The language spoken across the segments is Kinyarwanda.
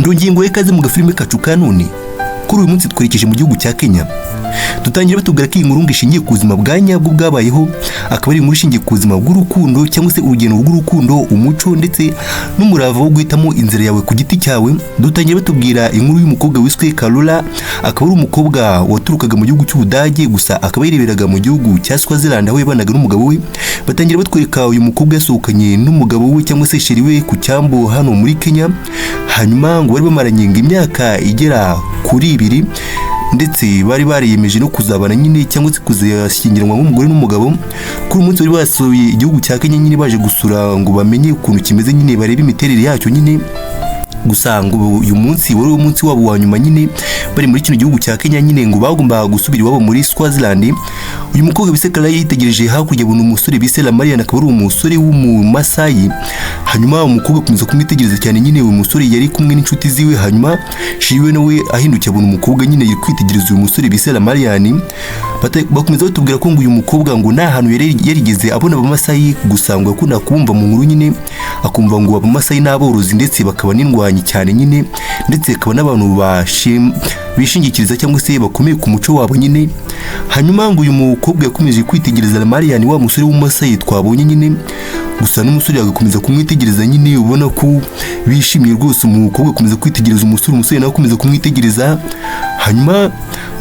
Ndongeye ikaze mu gafilime kacu ka none. Kuri uyu munsi twerekeje mu gihugu cya Kenya. Dutangira batubwira ko iyi nkuru ngo ishingiye ku buzima bwa nyabwo bwabayeho, akaba ari inkuru ishingiye ku buzima bw'urukundo cyangwa se urugendo rw'urukundo, umuco ndetse n'umurava wo guhitamo inzira yawe ku giti cyawe. Dutangira batubwira inkuru y'umukobwa wiswe Carola, akaba ari umukobwa waturukaga mu gihugu cy'Ubudage, gusa akaba yireberaga mu gihugu cya Swaziland aho yabanaga n'umugabo we. Batangira batwereka uyu mukobwa yasohokanye n'umugabo we cyangwa se chéri we ku cyambu hano muri Kenya. Hanyuma ngo bari bamaranye ngo imyaka igera kuri 2, ndetse bari bariyemeje no kuzabana nyine cyangwa se kuzashyingiranwa nk'umugore n'umugabo. Kuri uyu munsi bari basuye igihugu cya Kenya nyine, baje gusura ngo bamenye ukuntu kimeze nyine, barebe imiterere yacyo nyine. Gusa ngo uyu munsi wari umunsi wabo wa nyuma nyine bari muri kino gihugu cya Kenya nyine, ngo bagombaga gusubira iwabo muri Swaziland. Uyu mukobwa bise Kara yitegereje hakurya abona umusore bise Lamarian, akaba ari umusore w'Umumasayi. Hanyuma umukobwa akomeza kumwitegereza cyane nyine. Uyu musore yari kumwe n'inshuti ziwe. Hanyuma chéri we nawe ahindukiye abona umukobwa nyine yari kwitegereza uyu musore bise Lamarian. Bakomeza batubwira ko ngo uyu mukobwa ngo nta hantu yari yarigeze abona Abamasayi, gusa ngo yakunda kubumva mu nkuru nyine, akumva ngo Abamasayi n'aborozi ndetse bakaba n'indwanyi cyane nyine, ndetse bakaba n'abantu bishingikiriza cyangwa se bakomeye ku muco wabo nyine. Hanyuma ngo uyu mukobwa yakomeje kwitegereza Lamarian, wa musore w'Umumasayi twabonye nyine, gusa n'umusore agakomeza kumwitegereza nyine, ubona ko bishimye rwose. Umukobwa akomeza kwitegereza umusore, umusore nawe akomeza kumwitegereza. Hanyuma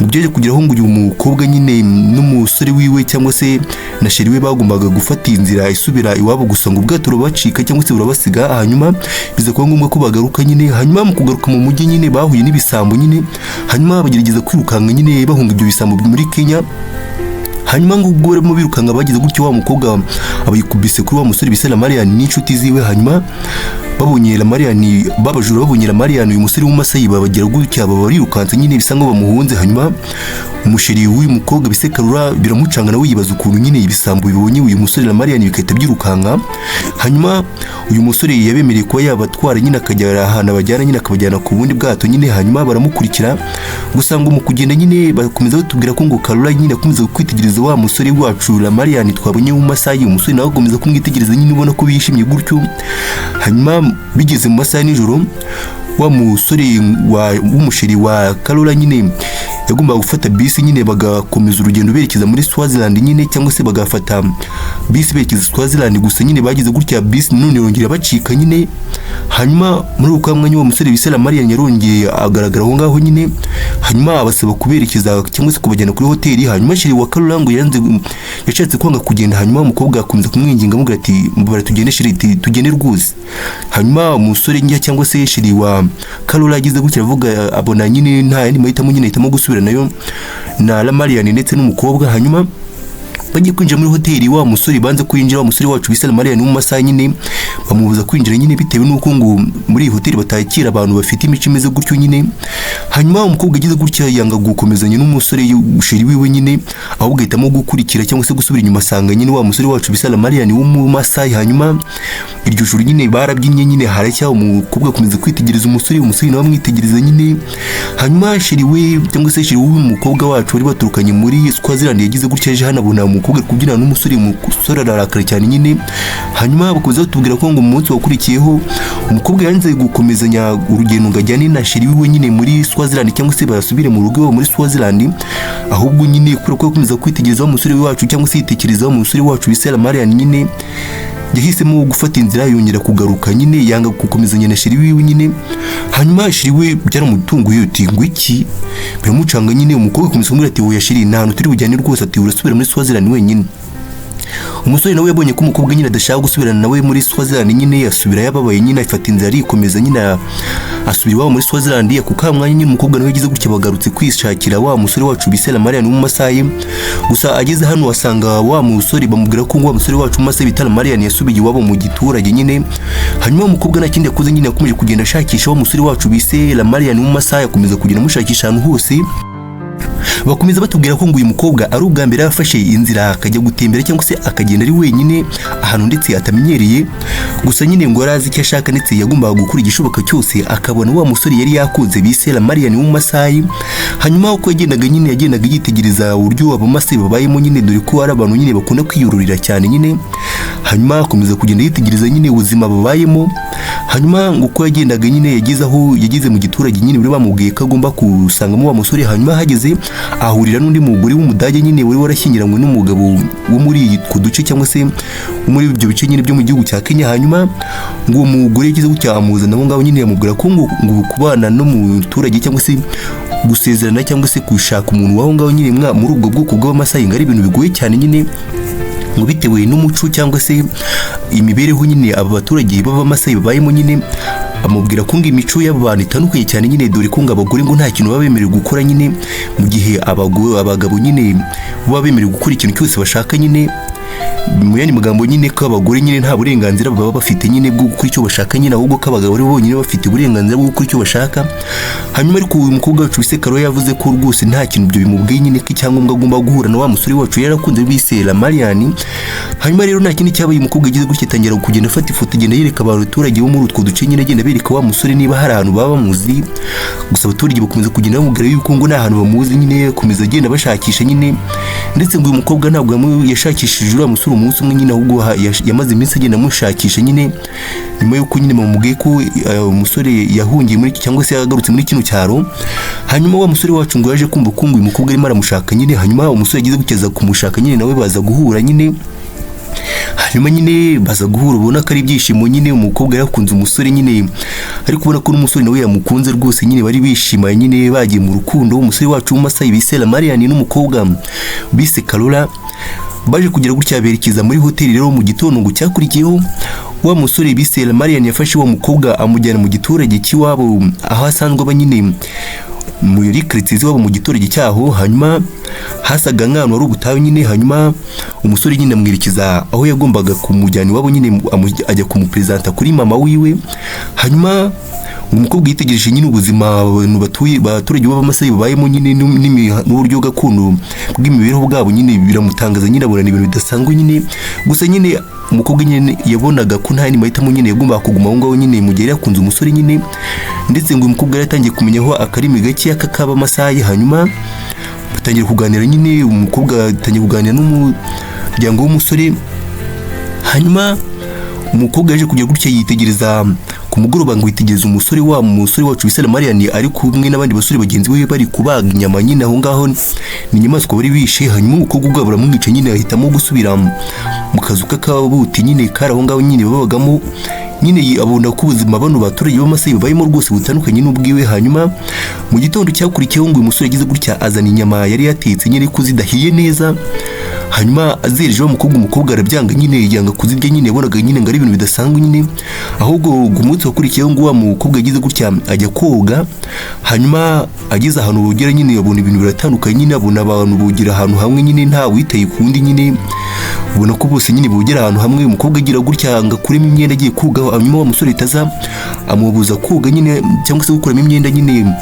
ngo byaje kugeraho ngo uyu mukobwa nyine n'umusore wiwe cyangwa se na chéri we bagombaga gufata inzira isubira iwabo, gusa ngo ubwato burabacika cyangwa se burabasiga. Hanyuma biza kuba ngombwa ko bagaruka nyine. Hanyuma mu kugaruka mu mujyi nyine bahuye n'ibisambo nyine, hanyuma bagerageza kwirukanka nyine bahunga ibyo bisambo muri Kenya. Hanyuma ngo ubwo barimo birukanka, bageze gutyo wa mukobwa aba yikubise kuri wa musore bise Lamarian n'inshuti ziwe. Hanyuma babonye Lamarian, babajura babonye Lamarian, uyu musore w'Umumasayi, babagira gutya baba barirukanse nyine, bisa nkaho bamuhunze. Hanyuma umusheri w'uyu mukobwa bise Karura biramucanga, nawe yibaza ukuntu nyine ibisambo bibonye uyu musore Lamarian bigahita byirukanka. Hanyuma uyu musore yabemereye kuba yabatwara nyine, akajya ahantu abajyana nyine, akabajyana ku bundi bwato nyine. Hanyuma baramukurikira, gusa ngo mu kugenda nyine bakomeza batubwira ko ngo Karura nyine akomeza kwitegereza wa musore wacu Lamarian twabonye w'Umumasayi, umusore nawe akomeza kumwitegereza nyine, ubona ko bishimye gutyo. Hanyuma bigeze mu masaha ya nijoro, wa musore w'umusheri wa Karura nyine yagombaga gufata bisi nyine, bagakomeza urugendo berekeza muri Swaziland nyine, cyangwa se bagafata bisi berekeza Swaziland. Gusa nyine bagize gutya bisi none yongera bacika nyine. Hanyuma muri uko mwanya wa musore bise Lamarian yarongeye agaragara aho ngaho nyine, hanyuma abasaba kuberekeza cyangwa se kubajyana kuri hoteli. Hanyuma chéri wa Karura ngo yanze, yashatse kwanga kugenda. Hanyuma umukobwa akomeza kumwinginga, amubwira ati: "Mbara tugende chéri," ati: "Tugende rwose." Hanyuma umusore njya cyangwa se chéri wa Karura ageze gutya aravuga, abona nyine nta yandi mahitamo nyine, ahitamo gusubira nayo na Lamarian ndetse n'umukobwa. Hanyuma bagiye kwinjira muri hoteli, wa musore banze kwinjira, wa musore wacu bise Lamarian w'Umumasayi nyine, bamubuza kwinjira nyine, bitewe n'uko ngo muri iyi hoteli batakira abantu bafite imico imeze gutyo nyine. Hanyuma umukobwa agize gutya yanga gukomezanya n'umusore chéri wiwe nyine, ahubwo ahitamo gukurikira cyangwa se gusubira inyuma, asanga nyine wa musore wacu bise Lamarian w'Umumasayi. Hanyuma iryo joro nyine barabyinnye nyine, haracya, umukobwa akomeza kwitegereza umusore, umusore nawe amwitegereza nyine. Hanyuma chéri we cyangwa se chéri w'umukobwa wacu wari baturukanye muri Swaziland yagize gutya aje hano, abona umukobwa ari kubyinana n'umusore, umusore ararakara cyane nyine. Hanyuma bakomeza batubwira ko ngo mu munsi wakurikiyeho umukobwa yanze gukomezanya urugendo ngo ajyane na chéri wiwe nyine muri Swaziland, cyangwa se basubire mu rugo iwabo muri Swaziland, ahubwo nyine kubera ko yakomeza kwitegereza wa musore wacu cyangwa se yitekereza wa musore wacu bise Lamarian nyine, yahisemo gufata inzira yongera kugaruka nyine, yanga gukomezanya na chéri wiwe nyine. Hanyuma chéri we byaramutunguye, uti ngo iki? Biramucanga nyine. Umukobwa akomeza kumubwira ati: "Oya chéri, nta hantu turi bujyane rwose," ati: "Urasubira muri Swaziland wenyine." Umusore nawe yabonye ko umukobwa nyine adashaka gusubirana nawe muri Swaziland nyine, asubira yababaye nyine, afata inzira arikomeza nyine, asubira iwabo muri Swaziland. Ako ka mwanya nyine umukobwa nawe yagize gutya bagarutse kwishakira wa musore wacu bise Lamarian w'Umumasayi. Gusa ageze hano asanga wa musore, bamubwira ko wa musore wacu w'Umumasayi bita Lamarian yasubiye iwabo mu giturage nyine. Hanyuma umukobwa nta kindi yakoze nyine, yakomeje kugenda ashakisha wa musore wacu bise Lamarian w'Umumasayi, akomeza kugenda amushakisha ahantu hose. Bakomeza batubwira ko ngo uyu mukobwa ari ubwa mbere yafashe inzira akajya gutembera cyangwa se akagenda ari wenyine ahantu ndetse atamenyereye. Gusa nyine ngo yari azi icyo ashaka, ndetse yagombaga gukora igishoboka cyose akabona wa musore yari yakunze bise Lamarian w'Umumasayi. Hanyuma uko yagendaga nyine, yagendaga yitegereza uburyo Abamasayi babayemo nyine, dore ko ari abantu nyine bakunda kwiyururira cyane nyine. Hanyuma akomeza kugenda yitegereza nyine ubuzima babayemo. Hanyuma Hanyuma ngo uko yagendaga nyine, yageze aho yageze mu giturage nyine bari bamubwiye ko agomba gusangamo wa musore. Hanyuma hageze ahurira n'undi mugore w'Umudage nyine wari warashyingiranywe n'umugabo wo muri utwo duce, cyangwa se wo muri ibyo bice nyine byo mu gihugu cya Kenya. Hanyuma ngo uwo mugore yagize gutya amuzana aho ngaho nyine, yamubwira ko ngo kubana no mu muturage, cyangwa se gusezerana, cyangwa se gushaka umuntu w'aho ngaho nyine muri ubwo bwoko bw'Abamasayi ngo ari ibintu bigoye cyane nyine, ngo bitewe n'umuco cyangwa se imibereho nyine aba baturage b'Abamasayi babayemo nyine. Amubwira ko ngo imico y'aba bantu itandukanye cyane nyine, dore ko ngo abagore ngo nta kintu baba bemerewe gukora nyine, mu gihe abagabo nyine baba bemerewe gukora ikintu cyose bashaka nyine. Mu yandi magambo nyine, ko abagore nyine nta burenganzira baba bafite nyine bwo gukora icyo bashaka nyine, ahubwo ko abagabo ari bo bonyine bafite uburenganzira bwo gukora icyo bashaka. Hanyuma ariko uyu mukobwa wacu bise Karo yavuze ko rwose nta kintu ibyo bimubwiye nyine, ko icyangombwa agomba guhura na wa musore wacu yarakunze bise Lamarian. Hanyuma rero nta kindi cyabaye, umukobwa agize gutya atangira kugenda afata ifoto, agenda yereka abaturage bo muri utwo duce nyine, agenda bereka wa musore niba hari ahantu baba bamuzi. Gusa abaturage bakomeza kugenda bamubwira yuko ngo nta hantu bamuzi nyine, akomeza agenda bashakisha nyine. Ndetse ngo uyu mukobwa ntabwo yashakishije uriya musore umunsi umwe nyine, ahubwo yamaze iminsi agenda amushakisha nyine, nyuma y'uko nyine bamubwiye ko umusore yahungiye muri cyangwa se yagarutse muri kino cyaro. Hanyuma wa musore wacu ngo yaje kumva ko ngo uyu mukobwa arimo aramushaka nyine. Hanyuma umusore yagize gutya kumushaka nyine, nawe baza guhura nyine. Hanyuma nyine baza guhura, ubona ko ari ibyishimo nyine, umukobwa yarakunze umusore nyine, ariko ubona ko n'umusore nawe yamukunze rwose nyine, bari bishimanye nyine, bagiye mu rukundo. Umusore wacu w'Umasayi bise Lamarian n'umukobwa bise Karora baje kugera gutya berekeza muri hoteli. Rero mu gitondo ngo cyakurikiyeho, wa musore bise Lamarian yafashe wa mukobwa amujyana mu giturage cy'iwabo aho asanzwe aba nyine, muri quartier z'iwabo mu giturage cyaho. Hanyuma hasaga nk'ahantu hari ubutayu nyine. Hanyuma umusore nyine amwerekeza aho yagombaga kumujyana iwabo nyine, ajya kumuperezanta kuri mama wiwe. Hanyuma umukobwa yitegereje nyine ubuzima abantu batuye, abaturage b'Abamasayi babayemo nyine, n'uburyo gakondo bw'imibereho bwabo nyine, biramutangaza nyine, abona ibintu bidasanzwe nyine. Gusa nyine umukobwa nyine yabonaga ko nta yandi mahitamo nyine, yagombaga kuguma aho ngaho nyine mu gihe yari yakunze umusore nyine. Ndetse ngo uyu mukobwa yari yatangiye kumenya aho akarimi gakeya k'Abamasayi. Hanyuma batangira kuganira nyine, umukobwa atangiye kuganira n'umuryango w'umusore. Hanyuma umukobwa yaje kujya gutya yitegereza ku mugoroba, ngo yitegereza umusore, wa musore wacu bise Marian, ari kumwe n'abandi basore bagenzi be bari kubaga inyama nyine aho ngaho, ni inyamaswa bari bishe. Hanyuma umukobwa ubwabo baramwica nyine, ahitamo gusubira mu kazu k'akabuti nyine kari aho ngaho nyine babagamo nyine, abona ko ubuzima bano baturage b'Amasayi babayemo rwose butandukanye n'ubwiwe. Hanyuma mu gitondo cyakurikiyeho, ngo uyu musore yagize gutya azana inyama yari yatetse nyine ko zidahiye neza. Hanyuma azereje wa mukobwa, umukobwa arabyanga nyine, yanga kuzirya nyine, yabonaga nyine ngo ari ibintu bidasanzwe nyine. Ahubwo ku munsi wakurikiyeho, ngo wa mukobwa yagize gutya ajya koga. Hanyuma ageze ahantu bogera nyine, abona ibintu biratandukanye nyine, abona abantu bogera ahantu hamwe nyine, nta witaye ku wundi nyine, ubona ko bose nyine bogera ahantu hamwe. Umukobwa agira gutya ngo akuremo imyenda agiye koga, hanyuma wa musore itaza amubuza koga nyine, cyangwa se gukuramo imyenda nyine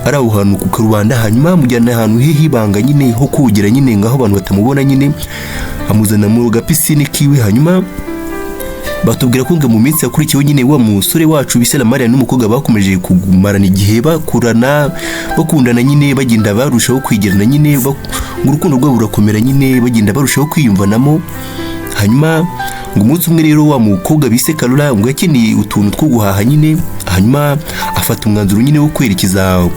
ari aho hantu ku karubanda. Hanyuma amujyana ahantu h'ibanga nyine ho kogera nyine, ngaho abantu batamubona nyine, amuzana mu gapisine kiwe. Hanyuma batubwira ko ngo mu minsi yakurikiyeho nyine, wa musore wacu bise Mariya n'umukobwa bakomeje kumarana igihe, bakurana, bakundana nyine, bagenda barushaho kwegerana nyine, ngo urukundo rwabo rurakomera nyine, bagenda barushaho kwiyumvanamo. Hanyuma ngo umunsi umwe rero, wa mukobwa bise Karura ngo yakeneye utuntu two guhaha nyine. Hanyuma afata umwanzuro nyine wo kwerekeza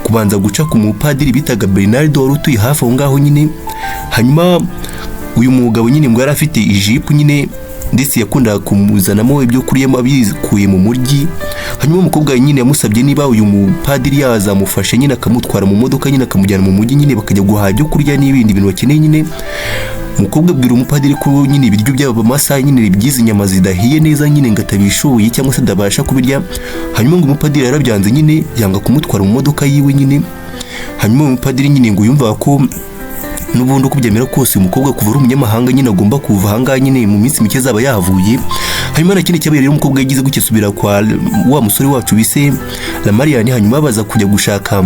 kubanza guca ku mupadiri bitaga Bernardo wari utuye hafi aho ngaho nyine. Hanyuma uyu mugabo nyine ngo yari afite ijipu nyine, ndetse yakundaga kumuzanamo ibyo kurya abikuye mu mujyi. Hanyuma umukobwa nyine yamusabye niba uyu mupadiri yazamufasha nyine, akamutwara mu modoka nyine, akamujyana mu mujyi nyine, bakajya guhaha ibyo kurya n'ibindi bintu bakeneye nyine. Umukobwa abwira umupadiri ko nyine ibiryo by'aba Masayi nyine byizi nyama zidahiye neza nyine, ngo atabishoboye cyangwa se adabasha kubirya. Hanyuma ngo umupadiri yarabyanze nyine, yanga kumutwara mu modoka yiwe nyine. Hanyuma umupadiri nyine ngo yumva ko n'ubundi uko byemera kose, uyu mukobwa kuva ari umunyamahanga nyine agomba kuva ahangaha nyine, mu minsi mike azaba yahavuye. Hanyuma na kindi cyabaye rero, umukobwa yagize gutya asubira kwa wa musore wacu bise Lamarian. Hanyuma baza kujya gushaka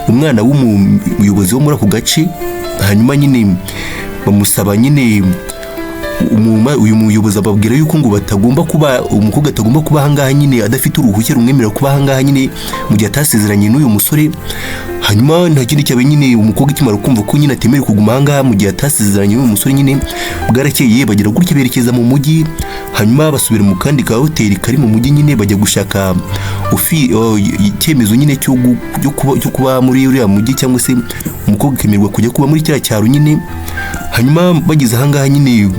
umwana w'umuyobozi wo muri ako gace. Hanyuma nyine bamusaba nyine Uyu muyobozi ababwira yuko ngo batagomba kuba, umukobwa atagomba kuba ahangaha nyine adafite uruhushya rumwemerera kuba ahangaha nyine mu gihe atasezeranye n'uyu musore. Hanyuma nta kindi cyabaye nyine, umukobwa akimara kumva ko nyine atemerewe kuguma ahangaha mu gihe atasezeranye n'uyu musore nyine, bwarakeye bagira gutya berekeza mu mujyi. Hanyuma basubira mu kandi ka hoteli kari mu mujyi nyine, bajya gushaka icyemezo nyine cyo kuba muri uriya mujyi, cyangwa se umukobwa akemererwa kujya kuba muri kiriya cyaro nyine. Hanyuma bageze ahangaha nyine,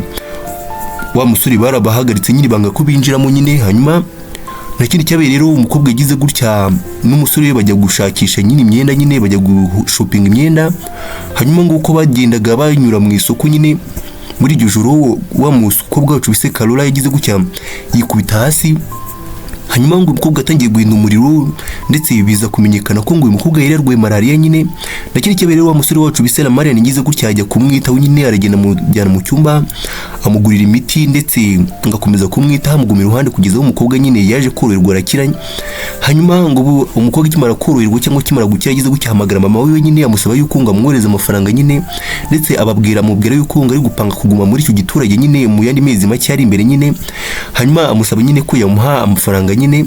wa musore barabahagaritse nyine, banga ko binjiramo nyine. Hanyuma nta kindi cyabaye rero, umukobwa yagize gutya n'umusore we bajya gushakisha nyine imyenda nyine, bajya gushopinga imyenda. Hanyuma nguko bagendaga banyura mu isoko nyine muri iryo joro, wa mukobwa wacu bise Carola yagize gutya yikubita hasi. Hanyuma ngo umukobwa atangiye guhinda umuriro, ndetse biza kumenyekana ko ngo uyu mukobwa yari yarwaye malariya nyine. Na kindi cyabaye rero, wa musore wacu bise Marian yagize gutya ajya kumwitaho nyine, aragenda amujyana mu cyumba, amugurira imiti, ndetse ngakomeza kumwitaho, amuguma iruhande kugeza aho umukobwa nyine yaje koroherwa, arakira. Hanyuma ngo ubu umukobwa akimara koroherwa cyangwa akimara gukira, yagize gutya ahamagara mama wiwe nyine, amusaba yuko ngo amwohereze amafaranga nyine, ndetse ababwira amubwira yuko ngo ari gupanga kuguma muri icyo giturage nyine mu yandi mezi make ari imbere nyine. Hanyuma amusaba nyine ko yamuha amafaranga nyine,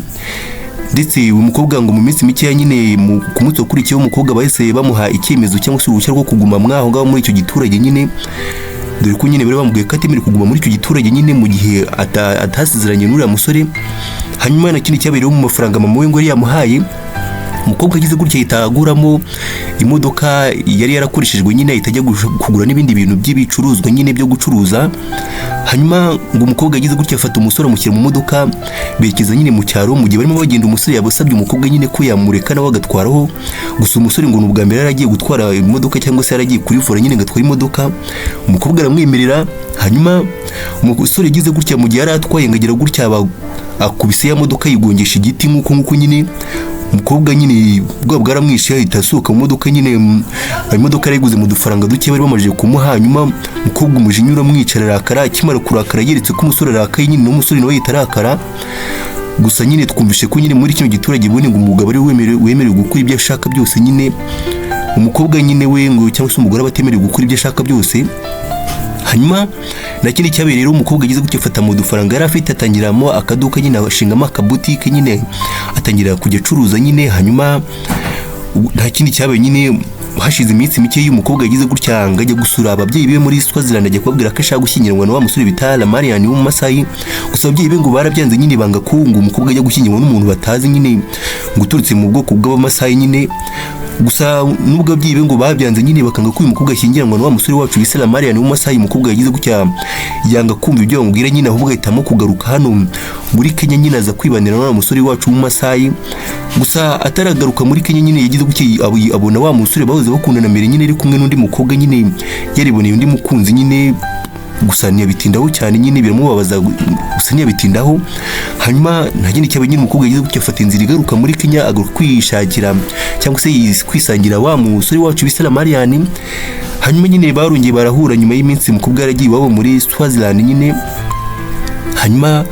ndetse uyu mukobwa ngo mu minsi mikeya nyine, ku munsi wakurikiyeho, umukobwa bahise bamuha icyemezo cyangwa se uruhushya rwo kuguma mwaho ngaho muri icyo giturage nyine, dore ko nyine bari bamubwiye ko atemerewe kuguma muri icyo giturage nyine mu gihe atasezeranye n'uriya musore. Hanyuma na kindi cyabereye, mu mafaranga mama we ngo yari yamuhaye, umukobwa agize gutya ahita aguramo imodoka yari yarakoreshejwe nyine, ahita ajya kugura n'ibindi bintu by'ibicuruzwa nyine byo gucuruza. Hanyuma ngo umukobwa agize gutya afata umusore, amushyira mu modoka, berekeza nyine mu cyaro. Mu gihe barimo bagenda, umusore yabasabye umukobwa nyine ko yamureka nawe agatwaraho. Gusa umusore ngo ni ubwa mbere yari agiye gutwara imodoka, cyangwa se yari agiye kurivura nyine ngo atware imodoka. Umukobwa aramwemerera. Hanyuma umusore yagize gutya mu gihe yari atwaye, ngo agira gutya akubise ya modoka, yigongesha igiti nk'uko nyine. Umukobwa nyine ubwoba bwaramwishe, ahita asohoka mu modoka nyine. Imodoka yarayiguze mu dufaranga duke bari bamajije kumuha. Hanyuma umukobwa umujinya uramwica, arakara. Akimara kurakara, yeretse ko umusore arakaye nyine, n'umusore nawe yahita arakara. Gusa nyine twumvishe ko nyine muri kino giturage ubundi ngo umugabo ari we wemerewe gukora ibyo ashaka byose nyine, umukobwa nyine we ngo cyangwa se umugore aba atemerewe gukora ibyo ashaka byose. Hanyuma na kindi cyabereye rero, umukobwa agize gutya afata mu dufaranga yari afite, atangiramo akaduka nyine, ashingamo akabutike nyine, atangira kujya acuruza nyine. Hanyuma nta kindi cyabaye nyine, hashize iminsi mike y'umukobwa yagize gutya ngo ajya gusura ababyeyi be muri Swaziland, ajya kubabwira ko ashaka gushyingiranwa na wa musore bita Lamarian wo mu Masayi. Gusa ababyeyi be ngo barabyanze nyine, banga ko ngo umukobwa ajya gushyingirwa n'umuntu batazi nyine, ngo uturutse mu bwoko bw'Abamasayi nyine. Gusa nubwo ababyeyi be ngo babyanze nyine, bakanga ko uyu mukobwa ashyingiranwa na wa musore wacu bise Lamarian wo mu Masayi, umukobwa yagize gutya yanga kumva ibyo bamubwira nyine, ahubwo ahitamo kugaruka hano muri Kenya nyine, aza kwibanira na wa musore wacu w'Umasayi. Gusa ataragaruka muri Kenya nyine, yagize gutya abona wa musore bahoze bakundana mbere nyine ari kumwe n'undi mukobwa nyine, yariboneye undi mukunzi nyine. Gusa ntiyabitindaho cyane nyine, biramubabaza, gusa ntiyabitindaho. Hanyuma nta kindi cyabaye nyine, umukobwa yagize gutya afata inzira igaruka muri Kenya, agaruka kwishakira cyangwa se kwisangira wa musore wacu bise Lamarian. Hanyuma nyine barongeye barahura nyuma y'iminsi umukobwa yaragiye iwabo muri Swaziland nyine. Hanyuma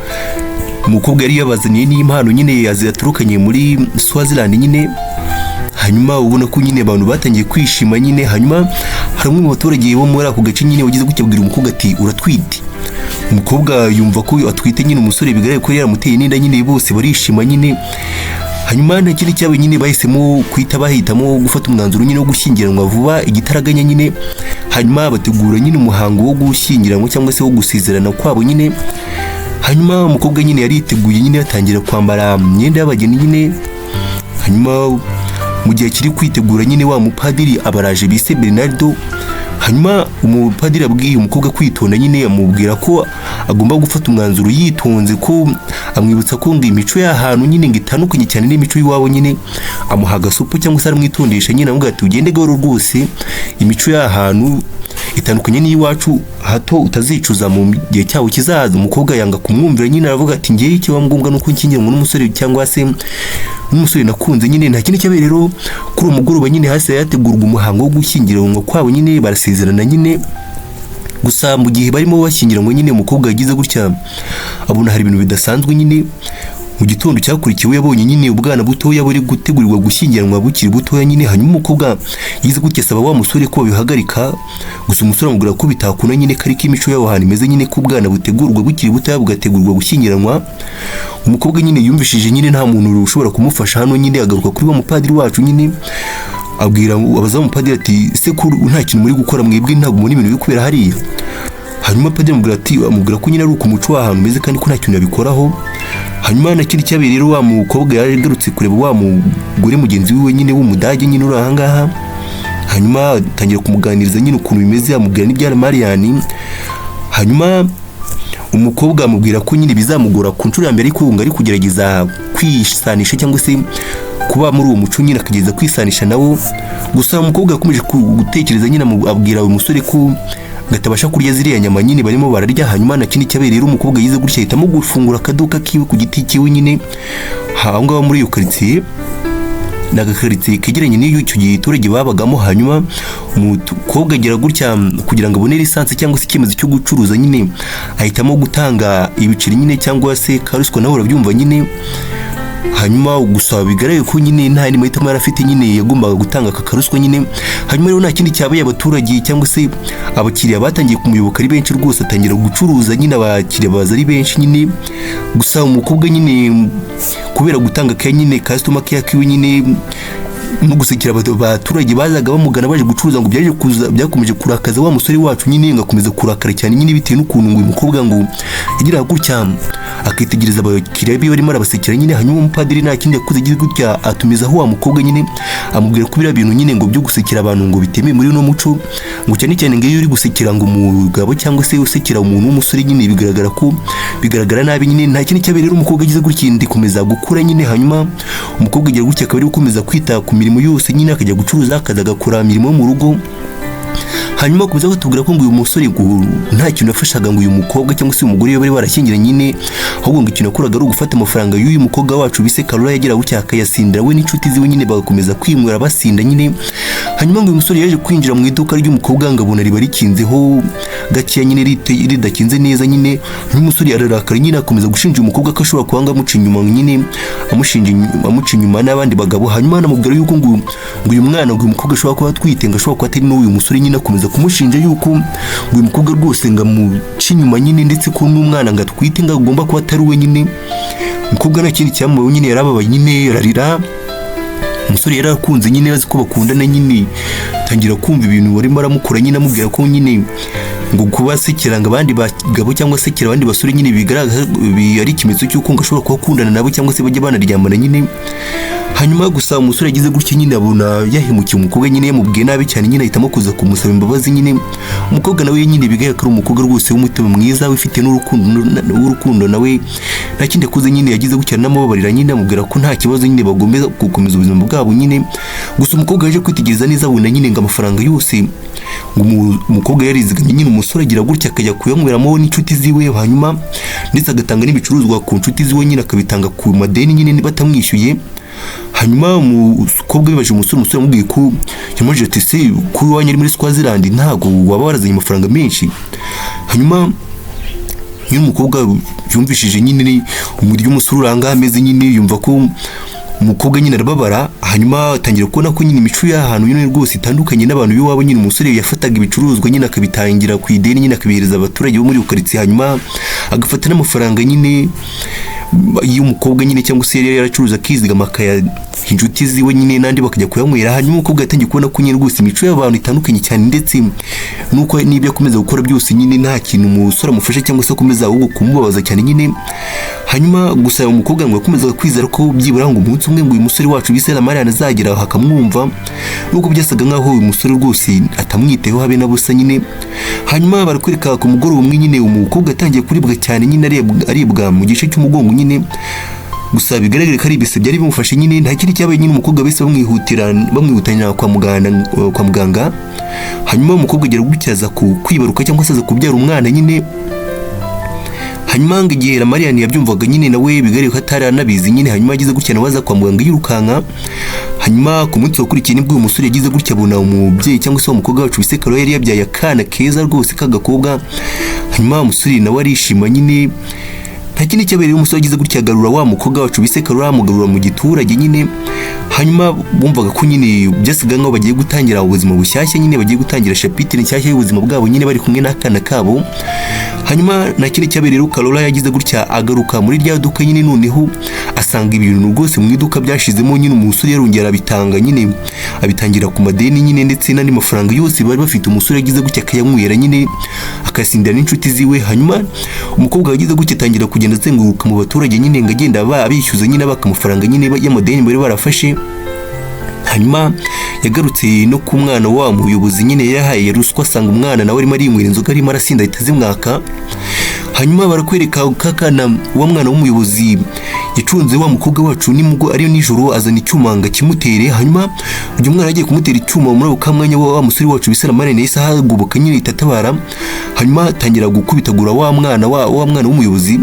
umukobwa yari yabazaniye n'impano nyine yaturukanye muri Swaziland nyine. Hanyuma ubona ko nyine abantu batangiye kwishima nyine. Hanyuma hari umwe mu baturage bo muri ako gace nyine wagize gutya abwira umukobwa ati: "Uratwite." Umukobwa yumva ko atwite nyine, umusore bigaragara ko yaramuteye n'inda nyine, bose barishima nyine. Hanyuma nta kindi cyabaye nyine, bahisemo guhita bahitamo gufata umwanzuro nyine wo gushyingiranwa vuba igitaraganya nyine. Hanyuma bategura nyine umuhango wo gushyingiranwa cyangwa se wo gusezerana kwabo nyine. Hanyuma umukobwa nyine yari yiteguye nyine, yatangira kwambara imyenda y'abageni nyine. Hanyuma mu gihe akiri kwitegura nyine, wa mupadiri abaraje bise Bernardo. Hanyuma umupadiri abwiye umukobwa kwitonda nyine, amubwira ko agomba gufata umwanzuro yitonze, ko amwibutsa ko ngo imico y'ahantu nyine ngo itandukanye cyane n'imico y'iwabo nyine. Amuha agasupu cyangwa se aramwitondesha nyine, amubwira ati: "Ugende gahoro rwose, imico y'ahantu itandukanye n'iyiwacu, hato utazicuza mu gihe cyawo kizaza." Umukobwa yanga kumwumvira nyine, aravuga ati: "Ngewe icyo ngombwa nuko nshyingiranwa n'umusore cyangwa se n'umusore nakunze nyine." Nta kindi cyabaye rero, kuri uwo mugoroba nyine hasi yategurwa umuhango wo gushyingiranwa kwabo nyine, barasezerana nyine. Gusa mu gihe barimo bashyingiranwa nyine, umukobwa yagize gutya abona hari ibintu bidasanzwe nyine. Mu gitondo cyakurikiwe yabonye nyine ubwana butoya buri gutegurirwa gushyingiranwa bukiri butoya nyine. Hanyuma umukobwa yize gutya asaba wa musore ko babihagarika, gusa umusore amubwira ko bitakunda nyine, ko ariko imico y'aho hantu imeze nyine, ko ubwana butegurwa bukiri butoya bugategurwa gushyingiranwa. Umukobwa nyine yumvishije nyine nta muntu ushobora kumufasha hano nyine, agaruka kuri wa mupadiri wacu nyine, abwira abaza umupadiri ati: "Se ko nta kintu muri gukora mwebwe, ntabwo mubona ibintu biri kubera hariya?" Hanyuma padiri amubwira ati, amubwira ko nyine ari uko umuco w'ahantu umeze kandi ko nta kintu yabikoraho. Hanyuma na kindi cyabereye rero, wa mukobwa yagarutse kureba wa mugore mugenzi wiwe nyine w'Umudage nyine uri ahangaha, hanyuma atangira kumuganiriza nyine ukuntu bimeze, amubwira n'ibya Marian. Hanyuma umukobwa amubwira ko nyine bizamugora ku nshuro ya mbere, ariko ngo ari kugerageza kwisanisha cyangwa se kuba muri uwo muco nyine, akagerageza kwisanisha nawo. Gusa umukobwa yakomeje gutekereza nyine, abwira uyu musore ko gatabasha kurya ziriya nyama nyine barimo bararya. Hanyuma na kindi cyabereye rero, umukobwa yize gutya ahitamo gufungura akaduka kiwe ku giti kiwe nyine aho ngaho muri iyo karitsiye. Ni agakaritsiye kegeranye n'iyo icyo giturage babagamo. Hanyuma umukobwa agira gutya, kugira ngo abone licence cyangwa se icyemezo cyo gucuruza nyine, ahitamo gutanga ibiceri nyine cyangwa se karuswa, nawe urabyumva nyine. Hanyuma gusa bigaragaye ko nyine nta yandi mahitamo yari afite nyine, yagombaga gutanga aka karuswa nyine. Hanyuma rero nta kindi cyabaye, abaturage cyangwa se abakiriya batangiye kumuyoboka ari benshi rwose, atangira gucuruza nyine, abakiriya baza ari benshi nyine. Gusa umukobwa nyine kubera gutanga ka nyine customer care kiwe nyine no gusekera abaturage bazaga bamugana baje gucuruza, ngo byaje kuza byakomeje kurakaza wa musore wacu nyine, ngo akomeza kurakara cyane nyine bitewe n'ukuntu ngo uyu mukobwa ngo yagiraga gutya akitegereza abakiriya be barimo arabasekera nyine. Hanyuma umupadiri nta kindi yakoze, agize gutya atumizaho wa mukobwa nyine, amubwira ko biriya bintu nyine ngo byo gusekera abantu ngo bitemewe muri uno muco, ngo cyane cyane ngo iyo uri gusekera ngo umugabo cyangwa se usekera umuntu w'umusore nyine, bigaragara ko bigaragara nabi nyine. Nta kindi cyabereye rero, umukobwa agize gutya inda ikomeza gukura nyine. Hanyuma umukobwa agira gutya akaba ari gukomeza kwita ku mirimo yose nyine, akajya gucuruza, akaza agakora imirimo yo mu rugo. Hanyuma akomeza kutubwira ko ngo uyu musore ngo nta kintu yafashaga ngo uyu mukobwa cyangwa se uyu mugore we bari barashyingiranye nyine, ahubwo ngo ikintu yakoraga ari ugufata amafaranga y'uyu mukobwa wacu bise Karora, yagira gutya akayasindira we n'inshuti ziwe nyine, bagakomeza kwinywera basinda nyine. Hanyuma ngo uyu musore yaje kwinjira mu iduka ry'umukobwa, ngo abona riba rikinzeho gakeya nyine, ridakinze neza nyine. Hanyuma umusore ararakara nyine, akomeza gushinja umukobwa ko ashobora kuba ngo amuca inyuma nyine, amushinja amuca inyuma n'abandi bagabo. Hanyuma anamubwira yuko ngo uyu mwana ngo uyu mukobwa ashobora kuba atwite, ngo ashobora kuba atari n'uyu musore nyine. Akomeza kumushinja yuko ngo uyu mukobwa rwose ngo amuca inyuma nyine, ndetse ko n'umwana ngo atwite ngo agomba kuba atari we nyine. Umukobwa nta kindi cyamubayeho nyine, yarababaye nyine, ararira. Umusore yarakunze nyine, azi ko bakundana nyine, tangira kumva ibintu barimo aramukora nyine, amubwira ko nyine ngo kuba asekera ngo abandi bagabo cyangwa asekera abandi basore nyine bigaragaza ari ikimenyetso cy'uko ngo ashobora kuba akundana nabo cyangwa se bajya banaryamana nyine. Hanyuma gusa umusore yagize gutya nyine abona yahemukiye umukobwa nyine, yamubwiye nabi cyane nyine, ahitamo kuza kumusaba imbabazi nyine. Umukobwa nawe nyine bigaragara ko ari umukobwa rwose w'umutima mwiza, wifite n'urukundo w'urukundo, nawe nta kindi yakoze nyine, yagize gutya anamubabarira nyine, amubwira ko nta kibazo nyine, bagomba gukomeza ubuzima bwabo nyine. Gusa umukobwa yaje kwitegereza neza, abona nyine ngo amafaranga yose ngo umukobwa yarizigamye nyine, umusore agira gutya akajya kuyanyweramo n'inshuti ziwe, hanyuma ndetse agatanga n'ibicuruzwa ku nshuti ziwe nyine, akabitanga ku madeni nyine batamwishyuye. Hanyuma umukobwa bibaje umusore, umusore amubwiye ko yamubajije ati: "Se ko iwanyu ari muri Swaziland, ntabwo waba warazanye amafaranga menshi?" Hanyuma nyine umukobwa yumvishije nyine umuryo umusore uranga ameze nyine, yumva ko umukobwa nyine arababara. Hanyuma atangira kubona ko nyine imico y'ahantu nyine rwose itandukanye n'abantu b'iwabo nyine. Umusore yafataga ibicuruzwa nyine akabitangira ku ideni nyine, akabihereza abaturage bo muri iyo karitsiye, hanyuma agafata n'amafaranga nyine y'umukobwa nyine cyangwa se yari yaracuruza akizigama, akayaha inshuti ziwe nyine, n'andi bakajya kuyanywera. Hanyuma umukobwa yatangiye kubona ko nyine rwose imico y'abantu itandukanye cyane, ndetse nuko n'ibyo akomeza gukora byose nyine nta kintu umusore amufasha cyangwa se akomeza ahubwo kumubabaza cyane nyine. Hanyuma gusa umukobwa ngo yakomezaga kwizera ko byibura ngo umunsi umwe ngo uyu musore wacu bise Marian azagera aho akamwumva, nubwo byasaga nkaho uyu musore rwose atamwiteho habe na busa nyine. Hanyuma barakwereka ku mugoroba umwe nyine, umukobwa atangiye kuribwa cyane nyine, aribwa mu gice cy'umugongo nyine, gusa bigaragara ko ari ibise byari bimufashe nyine. Nta kindi cyabaye nyine, umukobwa wese bamwihutira bamwihutana kwa muganga. Hanyuma umukobwa agera gutya aza ku kwibaruka cyangwa se aza kubyara umwana nyine. Hanyuma ngo igihe Marian yabyumvaga nyine, nawe bigaragara ko atari anabizi nyine. Hanyuma ageze gutya nawe aza kwa muganga yirukanka. Hanyuma ku munsi wakurikiye nibwo uyu musore yagize gutya abona umubyeyi cyangwa se umukobwa wacu bise Karo yari yabyaye akana keza rwose k'agakobwa. Hanyuma umusore nawe arishima nyine. Nta kindi cyabereye, umusore agize gutya agarura wa mukobwa wacu bise Karura, amugarura mu giturage nyine. Hanyuma bumvaga ko nyine byasaga nkaho bagiye gutangira ubuzima bushyashya nyine, bagiye gutangira chapitre nshyashya y'ubuzima bwabo nyine, bari kumwe n'akana kabo. Hanyuma nta kindi cyabereye rero, Karura yagize gutya agaruka muri rya duka nyine, noneho asanga ibintu rwose mu iduka byashizemo nyine. Umusore yarongera abitanga nyine, abitangira ku madeni nyine, ndetse n'andi mafaranga yose bari bafite umusore yagize gutya akayanywera nyine, akasindira n'inshuti ziwe. Hanyuma umukobwa yagize gutya atangira kugenda azenguruka mu baturage nyine, ngo agenda abishyuza nyine, abaka amafaranga nyine y'amadeni bari barafashe. Hanyuma yagarutse no ku mwana wa muyobozi nyine yahaye ruswa, asanga umwana nawe arimo arinywera inzoga, arimo arasinda, ahita azimwaka. Hanyuma barakwereka kakana wa mwana w'umuyobozi yacunze wa mukobwa wacu nimubwo ari nijoro, azana icyuma ngo akimutere. Hanyuma uyu mwana agiye kumutera icyuma, muri ako kamwanya wa musore wacu bise Ramani yahise ahagoboka nyine, itatabara. Hanyuma atangira gukubitagura wa mwana w'umuyobozi.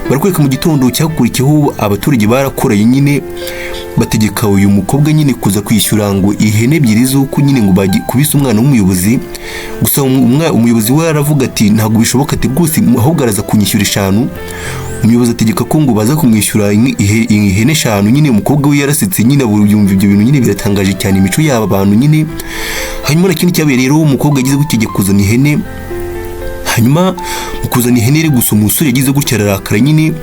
Barakwereka mu gitondo cyakurikiyeho, abaturage barakoranye nyine, bategeka uyu mukobwa nyine kuza kwishyura ngo ihene ebyiri z'uko nyine ngo kubise umwana w'umuyobozi. Gusa umuyobozi we aravuga ati: "Ntabwo bishoboka," ati: "Rwose ahubwo araza kunyishyura eshanu." Umuyobozi ategeka ko ngo baza kumwishyura ihene eshanu nyine. Umukobwa we yarasetse nyine, yumva ibyo bintu nyine biratangaje cyane, imico y'aba bantu nyine. Hanyuma na kindi cyabereye rero, umukobwa yagize gutya kuzana ihene. Hanyuma mu kuzana ihene iri gusa, umusore yagize gutya ararakara nyine,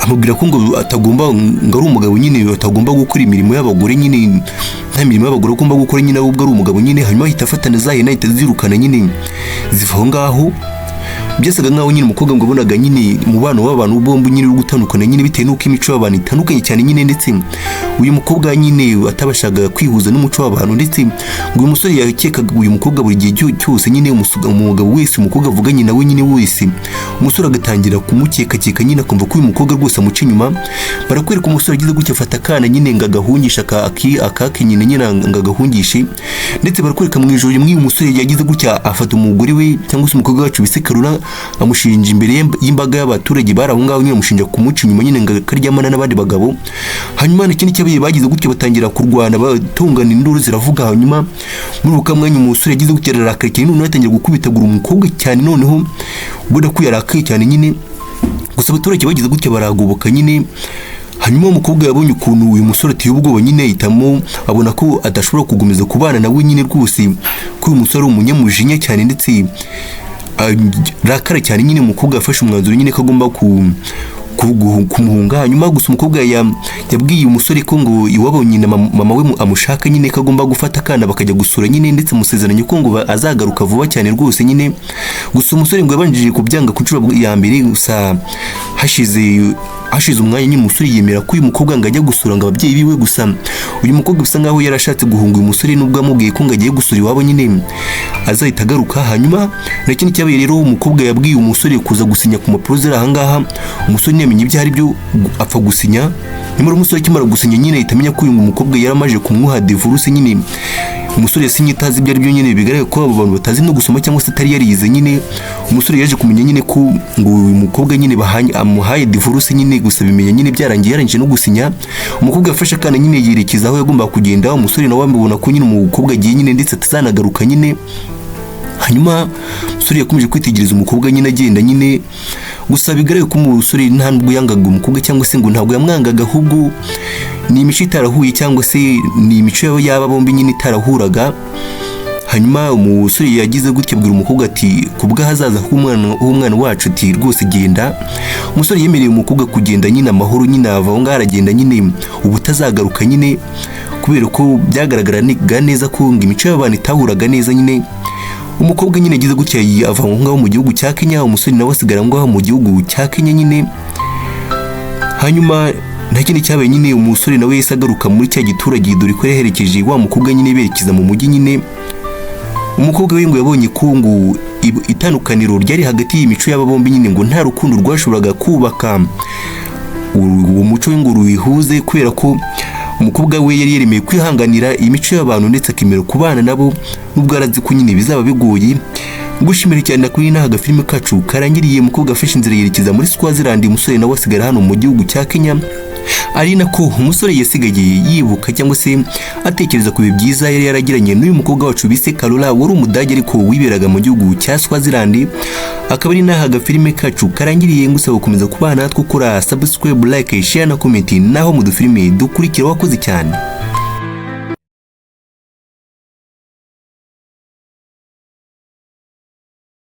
amubwira ko ngo atagomba, ngo ari umugabo nyine, atagomba gukora imirimo y'abagore nyine, nta mirimo y'abagore agomba gukora nyine, ahubwo ari umugabo nyine. Hanyuma ahita afatana za hene, ahita azirukana nyine, ziva aho ngaho. Byasaga nkaho nyine umukobwa ngo abonaga nyine umubano w'abantu bombi nyine uri gutandukana nyine, bitewe n'uko imico y'abantu itandukanye cyane nyine, ndetse uyu mukobwa nyine atabashaga kwihuza n'umuco w'abantu. Ndetse ngo uyu musore yakekaga uyu mukobwa buri gihe cyose nyine, umugabo wese umukobwa avuganye nawe nyine wese, umusore agatangira kumukekakeka nyine, akumva ko uyu mukobwa rwose amuca inyuma. Barakwereka umusore agize gutya afata akana nyine ngo agahungishe, akake nyine nyine ngo agahungishe. Ndetse barakwereka mu ijoro rimwe, uyu musore yagize gutya afata umugore we, cyangwa se umukobwa wacu bise Karura, amushinja imbere y'imbaga y'abaturage bari aho ngaho nyine, amushinja kumuca inyuma nyine, ngo akaryamana n'abandi bagabo. Hanyuma n'ikindi cyabaye, bagize gutya batangira kurwana, batungana, induru ziravuga. Hanyuma muri uwo mwanya umusore yagize gutya ararakara cyane, noneho atangira gukubitagura umukobwa cyane, noneho ubona ko yarakaye cyane nyine. Gusa abaturage bagize gutya baragoboka nyine. Hanyuma umukobwa yabonye ukuntu uyu musore ateye ubwoba nyine, ahitamo, abona ko adashobora gukomeza kubana nawe nyine rwose, ko uyu musore ari umunyamujinya cyane ndetse arakara cyane nyine. Umukobwa yafashe umwanzuro nyine ko agomba kumuhunga. Hanyuma gusa umukobwa yabwiye umusore ko ngo iwabo nyina mama we amushaka nyine, ko agomba gufata akana bakajya gusura nyine, ndetse amusezeranya ko ngo azagaruka vuba cyane rwose nyine. Gusa umusore ngo yabanjije kubyanga ku nshuro ya mbere. Gusa hashize umwanya nyine, umusore yemera ko uyu mukobwa ngo ajya gusura ngo ababyeyi biwe. Gusa uyu mukobwa bisa nkaho yarashatse guhunga uyu musore, nubwo amubwiye ko ngo agiye gusura iwabo nyine, azahita agaruka. Hanyuma na kindi cyabaye rero, umukobwa yabwiye umusore kuza gusinya ku mpapuro ziri aha ngaha. Umusore ntiyamenye ibyo ari byo, apfa gusinya. Nyamara umusore akimara gusinya nyine, ahita amenya ko uyu mukobwa yaramaje kumuha divorce nyine. Umusore yasinye itazi ibyo ari byo nyine, bigaragara ko abo bantu batazi no gusoma cyangwa se atari yarize nyine. Umusore yaje kumenya nyine ko ngo uyu mukobwa nyine bahanye amuhaye divorce nyine, gusa bimenya nyine byarangiye, yarangije no gusinya. Umukobwa yafashe akana nyine, yerekeza aho yagombaga kugenda. Umusore nawe amubona ko nyine umukobwa agiye nyine, ndetse atazanagaruka nyine. Hanyuma umusore yakomeje kwitegereza umukobwa nyine agenda nyine. Gusa bigaragara ko umusore nta nubwo yangaga umukobwa, cyangwa se ngo ntabwo yamwangaga, ahubwo ni imico itarahuye, cyangwa se ni imico y'aba bombi nyine itarahuraga. Hanyuma umusore yagize gutya abwira umukobwa ati: "Ku bw'ahazaza h'umwana wacu," ati: "rwose genda." Umusore yemereye umukobwa kugenda nyine amahoro nyine, ava aho ngaho aragenda nyine, ubu utazagaruka nyine, kubera ko byagaragaraga neza ko ngo imico y'abantu itahuraga neza nyine. Umukobwa nyine yagize gutya ava aho ngaho mu gihugu cya Kenya, umusore nawe asigara aho ngaho mu gihugu cya Kenya nyine. Hanyuma nta kindi cyabaye nyine, umusore nawe yahise agaruka muri cya giturage, dore ko yaherekeje wa mukobwa nyine berekeza mu mujyi nyine. Umukobwa we ngo yabonye ko ngo itandukaniro ryari hagati y'imico y'aba bombi nyine, ngo nta rukundo rwashoboraga kubaka uwo muco we ngo ruyihuze, kubera ko umukobwa we yari yaremeye kwihanganira imico y'abantu, ndetse akemera kubana nabo nubwo arazi ko nyine bizaba bigoye. Gushimira cyane kuri n'aka gafilime kacu karangiriye umukobwa afashe inzira yerekeza muri Swaziland, umusore nawe asigara hano mu gihugu cya Kenya. Ari nako umusore yasigaye yibuka cyangwa se atekereza ku bihe byiza yari yaragiranye n'uyu mukobwa wacu bise Carola, wari Umudage ariko wiberaga mu gihugu cya Swaziland. Akaba ari n'aha agafilime kacu karangiriye. Ngusaba gukomeza kubana natwe ukora subscribe, like, share na comment, naho mu dufilime dukurikira. Wakoze cyane.